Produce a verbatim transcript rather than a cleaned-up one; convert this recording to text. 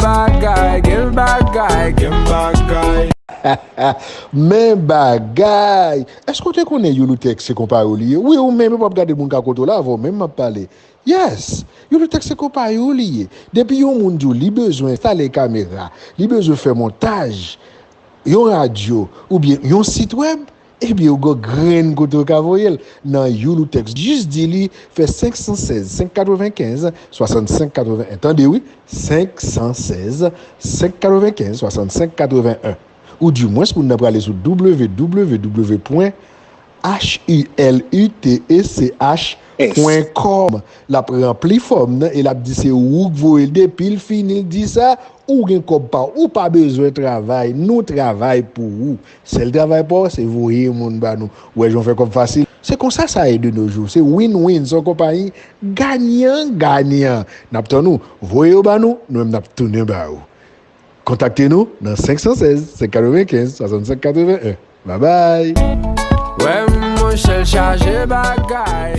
Bagay, gen bagay, gen bagay. Men bagay! Èske w te konnen Youlutex se konpayi w li ye? Wi, ou menm, ou p ap gade moun ka kote w la, avè w menm m ap pale. Yes! Youlutex se konpayi w li ye. Depi yon moun di w li bezwen enstale kamera, li bezwen fè montaj, yon radyo, oubyen yon sit wèb, ebyen, ou gon grenn kote w ka voye l nan Youlutex. Jis di li fè senk san sèz, senk katrevenkenz, swasannsenk katreven en. Tande wi, senk san sèz, senk katrevenkenz, swasannsenk katreven en. Ou di mwens moun nan prale sou www pwen H U L U T E C H pwen com. L ap ranpli fòm nan e l ap di se ou k voye l. Depi l fini l di sa, ou gen kòb pa w. Ou pa bezwen travay, nou travay pou ou. Sèl travay pa w, se voye moun ba nou. Ou wè jan w fè kòb fasil? Se konsa sa ye de nos jours. Se win-win, se yon konpayi ganyan ganyan. N ap tann ou. Voye yo ba nou, nou menm n ap tounen ba ou. Kontakte nou nan senk san sèz, senk katrevenkenz, swasannsenk katreven en. Babay! Wè monchè l chaje bagay.